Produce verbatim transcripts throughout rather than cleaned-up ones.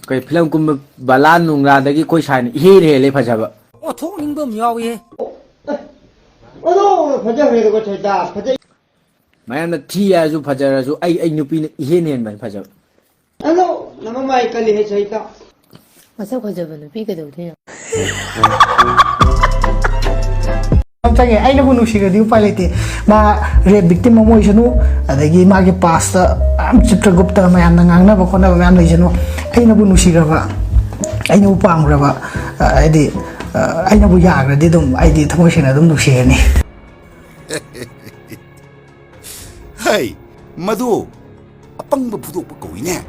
ꯀꯩ ꯐꯤꯂꯝ ꯀꯨꯝꯕ ꯕꯂꯥ ꯅꯨꯡꯂꯥꯗꯒꯤ ꯑꯩꯈꯣꯏ ꯁꯥꯏꯅ ꯏꯍꯦꯟ ꯍꯦꯜꯂꯦ ꯐꯖꯕ꯫ ꯑꯣꯟꯊꯣꯛꯅꯤꯡꯕ ꯑꯃ ꯌꯥꯎꯏꯍꯦ꯫ ꯑꯗꯣ ꯐꯖꯈ꯭ꯔꯦꯗꯀꯣ ꯁꯩꯇꯥ, ꯐꯖꯩ꯫ ꯃꯌꯥꯝꯅ ꯊꯤ ꯍꯥꯏꯔꯁꯨ ꯐꯖꯔꯁꯨ ꯑꯩ, ꯑꯩ ꯅꯨꯄꯤꯅ ꯏꯍꯦꯟ ꯍꯦꯟꯕꯅꯤ ꯐꯖꯕ꯫ ꯑꯗꯣ ꯅꯃꯃꯥꯏ ꯀꯜꯂꯤꯍꯦ ꯁꯩꯇꯥ꯫ ꯃꯁꯛ ꯐꯖꯕ ꯅꯨꯄꯤ ꯀꯩꯗꯧꯗꯣꯏꯅꯣ? ꯌꯥꯝ ꯆꯪꯉꯦ꯫ ꯑꯩꯅꯕꯨ ꯅꯨꯡꯁꯤꯈ꯭ꯔꯗꯤ ꯎꯄꯥꯏ ꯂꯩꯇꯦ꯫ ꯃꯥ rape victim ꯑꯃ ꯑꯣꯏꯁꯅꯨ, ꯑꯗꯒꯤ ꯃꯥꯒꯤ past ꯃꯌꯥꯝ ꯆꯤꯇ꯭ꯔꯒꯨꯞꯇ ꯃꯌꯥꯝꯅ ꯉꯥꯡꯅꯕ ꯈꯣꯠꯅꯕ ꯃꯌꯥꯝ ꯂꯩꯁꯅꯨ, ꯑꯩꯅꯕꯨ ꯅꯨꯡꯁꯤꯈ꯭ꯔꯕ, ꯑꯩꯅꯕꯨ ꯄꯥꯝꯈ꯭ꯔꯕ, ꯑ, ꯍꯥꯏꯗꯤ, ꯑ, ꯑꯩꯅꯕꯨ ꯌꯥꯈ꯭ꯔꯗꯤ ꯑꯗꯨꯝ ꯑꯩꯗꯤ ꯊꯃꯣꯏ ꯁꯦꯡꯅ ꯑꯗꯨꯝ ꯅꯨꯡꯁꯤꯔꯅꯤ꯫ ꯍꯩ, ꯃꯗꯨ ꯑꯄꯪꯕ ꯐꯨꯗꯣꯛꯄ ꯀꯧꯏꯅꯦ꯫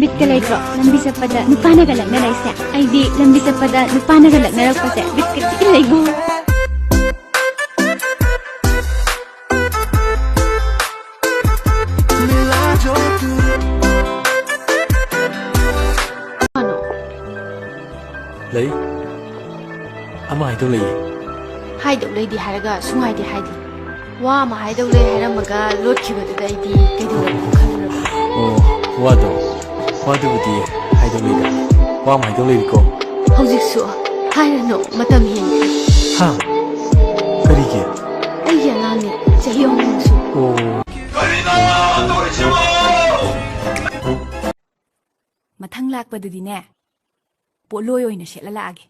ꯕꯤꯠꯀ ꯂꯩꯇ꯭ꯔꯣ ꯂꯝꯕꯤ ꯆꯠꯄꯗ ꯅꯨꯄꯥꯅꯒ ꯂꯛꯅꯔꯛꯏꯁꯦ? ꯑꯩꯗꯤ ꯂꯝꯕꯤ ꯆꯠꯄꯗ ꯅꯨꯄꯥꯅꯒ ꯂꯛꯅꯔꯛꯄꯁꯦ ꯕꯤꯠꯀ ꯊꯤ ꯂꯩꯒꯣ꯫ ꯂꯩ꯫ ꯑꯃ ꯍꯥꯏꯗꯧ ꯂꯩꯌꯦ꯫ ꯍꯥꯏꯗꯧ ꯂꯩꯗꯤ ꯍꯥꯏꯔꯒ ꯁꯨꯡꯍꯥꯏꯗꯤ ꯍꯥꯏꯗꯦ꯫ ꯋꯥ ꯑꯃ ꯍꯥꯏꯗꯧ ꯂꯩ ꯍꯥꯏꯔꯝꯃꯒ ꯂꯣꯠꯈꯤꯕꯗꯨꯗ ꯑꯩꯗꯤ ꯀꯩꯗꯧꯔꯕꯅꯣ ꯈꯜꯂꯨꯔꯕꯅꯤ꯫ ꯑꯣ, ꯋꯥꯗꯣ, ꯋꯥꯗꯨꯕꯨꯗꯤ ꯍꯥꯏꯗꯧ ꯂꯩꯗ꯫ ꯋꯥ ꯑꯃ ꯍꯥꯏꯗꯧ ꯂꯩꯔꯤꯀꯣ꯫ ꯍꯧꯖꯤꯛꯁꯨ ꯍꯥꯏꯔꯅꯨ, ꯃꯇꯝ ꯍꯦꯟꯈ꯭ꯔꯦ꯫ ꯍꯥ? ꯀꯔꯤꯒꯤ? ꯑꯩꯒꯤ ꯑꯉꯥꯡꯅꯦ, ꯆꯍꯤ ꯑꯍꯨꯝ ꯁꯨ꯫ ꯑꯣ꯫ ꯃꯊꯪ ꯂꯥꯛꯄꯗꯗꯤꯅꯦ, ꯄꯣꯠꯂꯣꯏ ꯑꯣꯏꯅ ꯁꯦꯠꯂ ꯂꯥꯛꯑꯒꯦ꯫